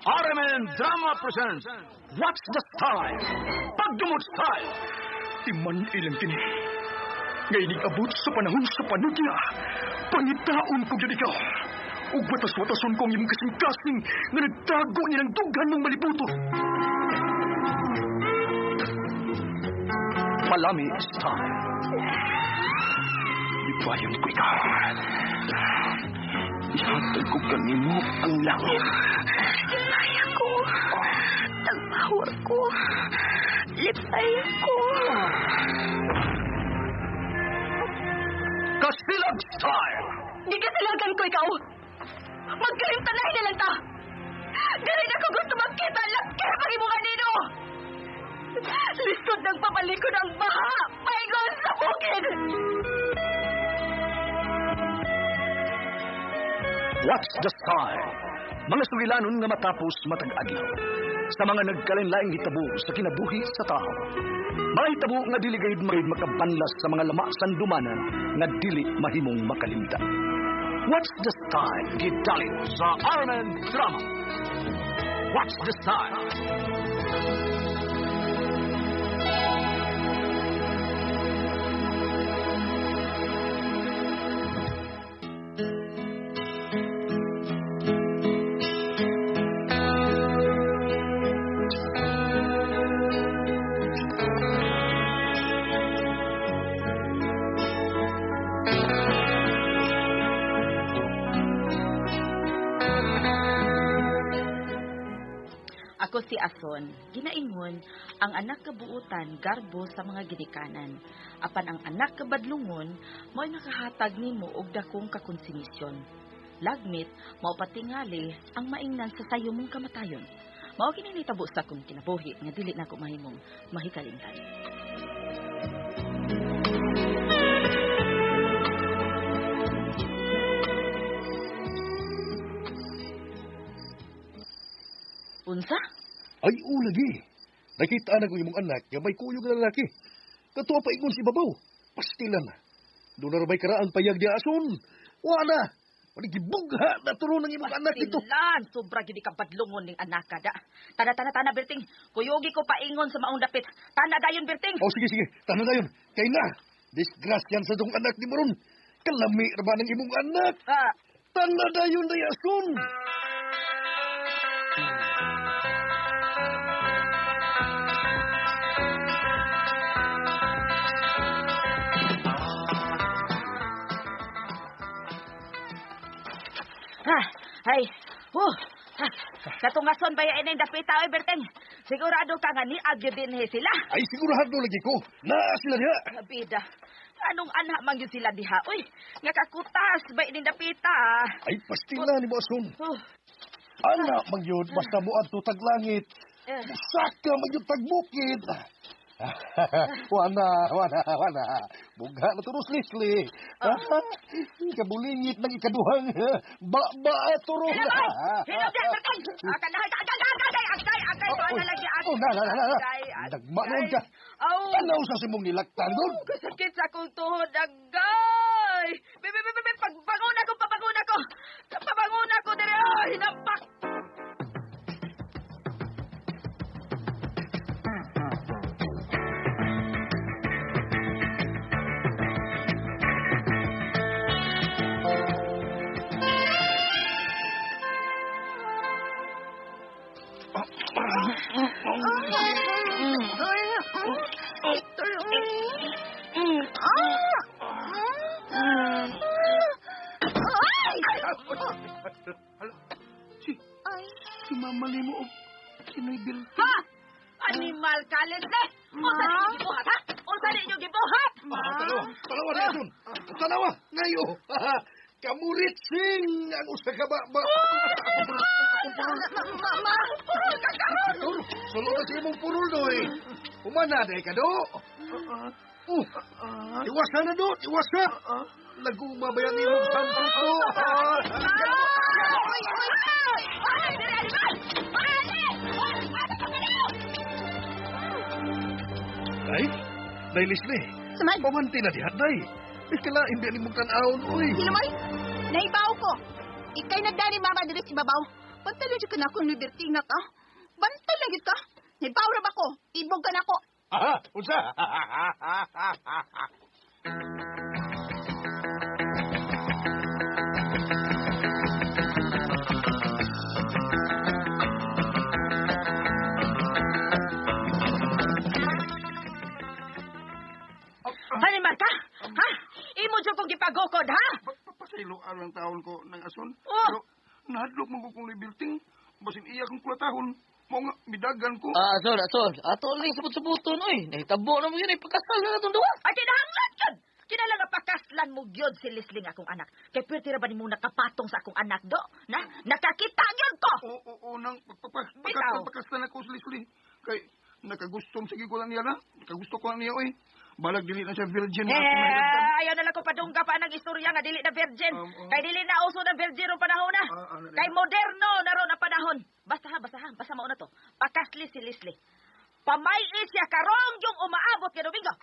RMN Drama presents What's the Style? Pagdumot Style! Timan ilang kini. Ngayon abot sa panahon sa panudya. Pangitaon ko gyud ikaw. Ug watas-watason ko ang imong kasing-kasing nga nagtago nilang dughan mong malibuto. Palami Style. Ibayon ko ikaw. Ihatag ko kanimo ang langit. Lipay ako. Tagbawa ko. Lipay ako. Kasilag Style! Gikasilagan ko ikaw. Magkalimtanahin na lang ta. Dili na ko gusto magkita. Lakir pag imo kanino. Lisod ng papalikod ang baha. Paingon sa bukid. What's the Style? Mga sugilanon nga matapos matag adlaw. Sa mga nagkalain-laing hitabo sa kinabuhi sa tao. Mga hitabo nga dili gayud makabanlas sa mga lama sandumanan nga dili mahimong makalimtan. What's the Style? Gidalin sa RMN Drama. What's the Style? Ako si Ason, ginaingon, ang anak kabuutan garbo sa mga ginikanan. Apan ang anak kabadlungon, mo'y nakahatag nimo og dakong kakonsumisyon. Lagmit, mao patingali ang maingnan sa sayo mong kamatayon. Mao kini nitabo sa akong kinabuhi nga dili nako mahimong mahikalimtan. Unsa? Ay, ulagi. Nakita na ko imong anak nga may kuyog na lalaki. Katuwa pa ingon si babaw. Pastilan na. Doon na may karaan payag di ason. Wala. Manigibugha na turo ng imong anak dito. Pastilan! Sobra gid ka badlungon ning anak ka da. Tana, tana, tana, Berting. Kuyugi ko paingon sa maong dapit. Tana dayon, Berting. Oh, sige, sige. Tana dayon. Kay na. Disgrasyan sa dong anak ni Maron. Kalami ra ba ng imong anak? Ah. Tana dayon day ason. Ha, ay, huh, ha, katong ason ba yan ang dapita, oy, Berting? Sigurado ka nga ni agyo din he sila. Ay, sigurado lagi ko. Naa sila diha. Bida, anong anak man yun sila diha, oy? Nga kakutas ba ini dapita? Ay, pastila ni mo ason. Huh. Anak man yun, basta mo adto tag langit. Eh. Musaka man yun tagbukid. Wana, wana, wana. Bugha na turos, Leslie. Kabulingit ng ikaduhang ba-ba turo na. Hinabay! Hinabay, Berting! Akalahay, agay, agay, agay, agay, Oh, agay, lagi, oh, na, na, na, na. agay, agay. Nagma noon ka. Aw. Tanaw sa simong nilaktan doon. Oh, kasakit sa akong tuhod, agay! Be, be, be, be, be, pagbangon ako, pabangon ako! Pabangon ako, dire, oh, hinampak! Si Mama Limo o Kinoy Berting. Ha? Animal ka, Leslie! Unsa ninyo gibuhat, ha? Unsa ninyo gibuhat? Tanawa, tanawa na yun. Tanawa, ngayo. Kamurit sing ang usa ka ba. Mama, purol ka karon. Sulod na sa imong purol doy. Humana day ka do. Iwasa na do, iwasa. Naguma ba yan imong santro ko? Ay, ay, ay! Ay, dire, animal! Ay, ay, asa ka kayo? Day, Day Leslie. Suman. Pamanti na diha, Day. Ikalain di ni mong tan-awon, uy. Hinumoy, naibaw ko. Ikay nagdani mama diri si babaw. Bantay lang ka na akong libertina ka. Bantay lang ka. Nibawra ba ko? Ibog ka na ako. Aha, unsa? Hani Marka? Ha? Imo jud kong gipagukod, ha? Pasaylo ang taon ko ng ason. Oh. Pero nahadlok man ko kong libilting. Basin iya kong kulatahon. Mao nga midagan ko. Ah, Ason, Ason. Ato lang sabot-sabuton, oy. Nahitabo na mo yun, eh. Pagkasal na natong duwa. Ay kinahanglan jud. Kinahanglan nga pakaslan mo gyud si Leslie nga akong anak. Kay perti ra ba nimo nakapatong sa akong anak do? Na nakakita gyud ko. Oo, oo, nang Bitaw. pagkaslan ako sa Leslie. Kay nakagustom sige ko lang niya na. Nakagusto ko lang niya, oy. Balag dili na siya virgin. Eh, na akong nahilabtan. ayaw na lang ko padungga pa ang istorya nga dili na virgin. Um. Kay dili na uso na virgin ro panahon na. Ah, ano na Kay moderno na ron ang panahon. Basta ha, basta ha, basta mauna to. Pakasli si Leslie. Pamay siya karong yung umaabot nga Domingo.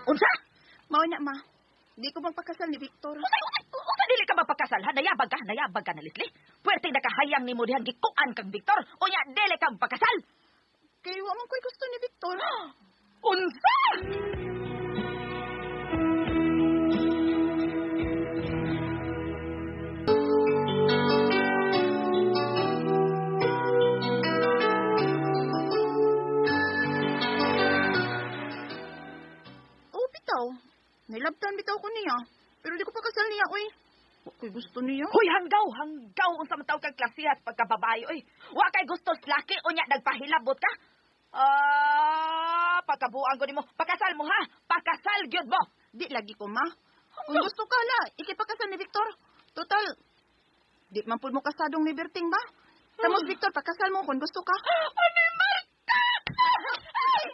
Unsa? Mao na, ma. Di ko magpakasal ni Victor. Unsa dili ka mapakasal ha? Nayabag ka na Leslie. Puwerte nakahayang nimo dihang gikuan kang Victor. Unya dili ka magpakasal. Kay wa man ko'y gusto ni Victor. Unsa? Oo, bitaw. Nilabtan bitaw ko niya. Pero di ko pakasal niya, oy. Wa ko'y gusto niya. Hoy, hanggaw, hanggaw unsa man taw kag klasihas pagkababae oy. Wa kay gusto sa laki unya nagpahilabot ka. Ah, pagkabuang ko nimo. Pakasal mo ha. Pakasal gyud mo. Di lagi ko, ma. Kung gusto ka na, ikipakasal ni Victor. Total, di man pud mo kasadong ni Berting ba? Tamos, Victor, pakasal mo kung gusto ka. Ani Marka! Ay!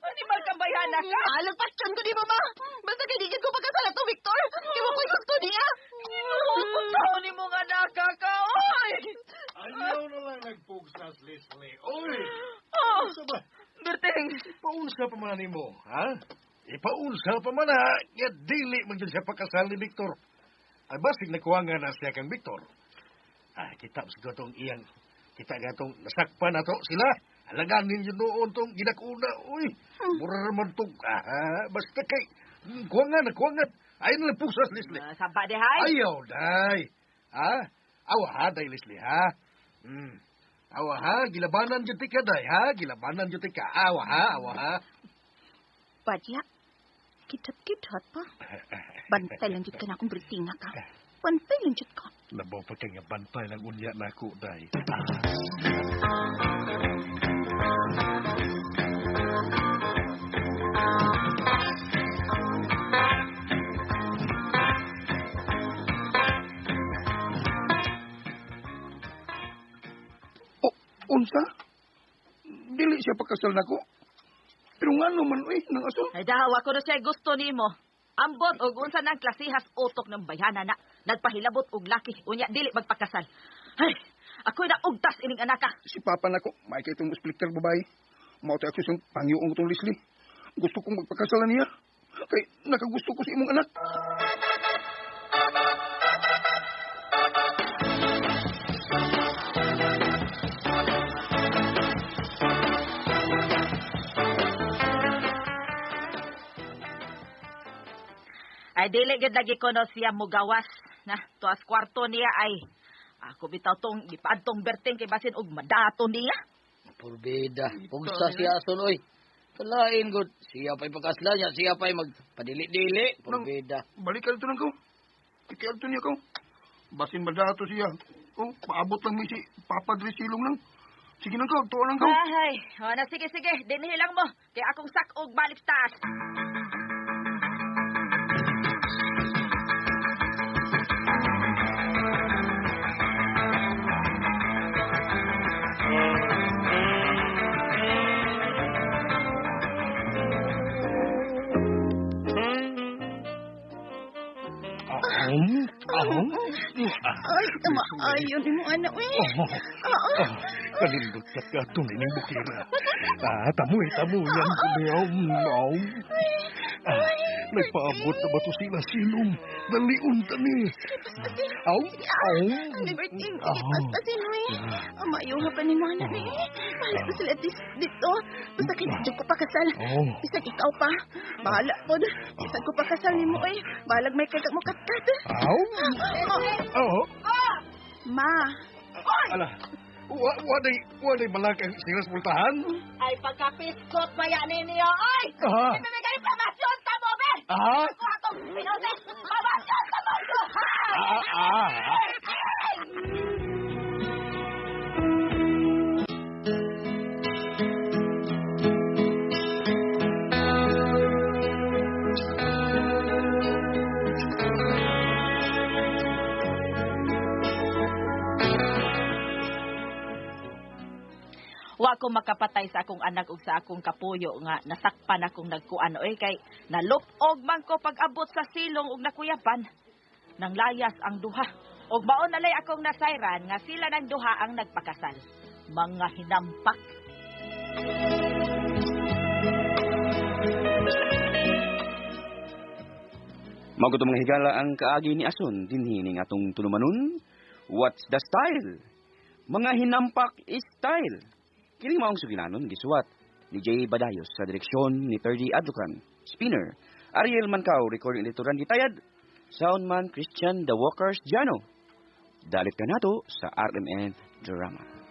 Ani Marka bayana ka? Alagpasyon ko di ba, ma? Basta kay di gid ko pakasal ato, Victor. Kay wa ko'y gusto niya. Unsa ni mo nga naka ka, oy? Ayaw na lang nagpugsas, Leslie. Oy! Oh, Unsa ba? Berting. Ipaunsa pa man nimo, ha? Ipaunsa pa man ha, nga dili man jud siya pakasal ni Victor. Ay basig nakuha nga na siya kang Victor. Ah, kita sa gatong iyang, kita gatong nasakpan na to sila. Alaganin yun noon tong ginakuna, uy. Mura naman tong, ah, basta kay, kuha nga na, kuha nga. Ayaw na lang pugsas, Leslie. Saba di hay. Ayaw, day. Ha? Awa ha, day, Leslie, ha? Awa ha, gilabanan jud tika, day, ha? Gilabanan jud tika. Awa ha, awa ha. Badya, kithat-kithat pa. Bantay lang jud ka na akong Berting ka. Bantay lang jud ka. Labaw pa kay nga bantay lang unya nako, day. O, unsa? Dili siya pakasal nako. Pero ngano man oy nang ason? Ay daw, ako na siya gusto nimo. Ambot og unsa nang klasihas utok ng bayana na nagpahilabot og laki unya dili magpakasal. Ay, ako'y naugtas ining anaka. Si papa nako, may kay itong splicter babae. Mao tay ako siyang pangyoong itong Leslie. Gusto kong magpakasalan niya. Kay nakagusto ko sa imong anak. Ay dili gyud lagi ko no siya mugawas na tuas kwarto niya ay ako bitaw tong gipaadtong Berting kay basin og madato niya. Purbida. Pugsa siya, Ason, oy. Kalain, god. Siya pa'y pagkasla niya. Siya pa'y magpadili-dili. Purbida. Balikan ito lang ko. Ikiadto niya ko. Basin madato siya. Oh, paabot lang mi si Papa diri silong lang. Sige nang ko, tuon lang ko. Ay, o na sige sige, dinhi lang mo kay akong sak-og balik sa taas. Ay, maayo ni mo anak, eh. Oh, ah, kanindot ka ka tunay ning bukira. Ah, tamoy, tamoy yan. Meow, meow. Ah, nagpaabot na ba to sila silong? Daliun ta ni. Aw, aw. Ang liberting, sige, paspasin mo eh. Ang maayo nga pa ni mo anak, eh. Bahala ko sila dito. Basta kay di ko pakasal. Oh. Bisag ikaw pa. Bahala po. Bisag ko pakasal ni mo eh. Bahalag may kagak mo katkat. Aw. Oh. Ma. Ala. Wa day balak ang siras pultahan. Ay, pagkapiskot maya ninyo, oy! Ah. Ibibigay informasyon sa mo, be! Ah. Ako atong pinose! Pamasyon sa mo! Ah, ah, ah. Wa ko makapatay sa akong anak ug sa akong kapuyo nga nasakpan akong nagkuan oy kay nalupog man ko pag-abot sa silong ug nakuyapan. Nang layas ang duha. Ug mao na lay akong nasayran nga sila ng duha ang nagpakasal. Mga hinampak. Maguto mga higala ang kaagi ni Ason dinhi ning atong tulumanon. What's the style? Mga hinampak is style. Kining maong sugilanon gisuwat ni Jay Badayos sa direksyon ni 30 Adlucan. Spinner, Ariel Mancao, recording editor Randy Tayad, soundman Christian The Walkers Jano. Dalit ka nato sa RMN Drama.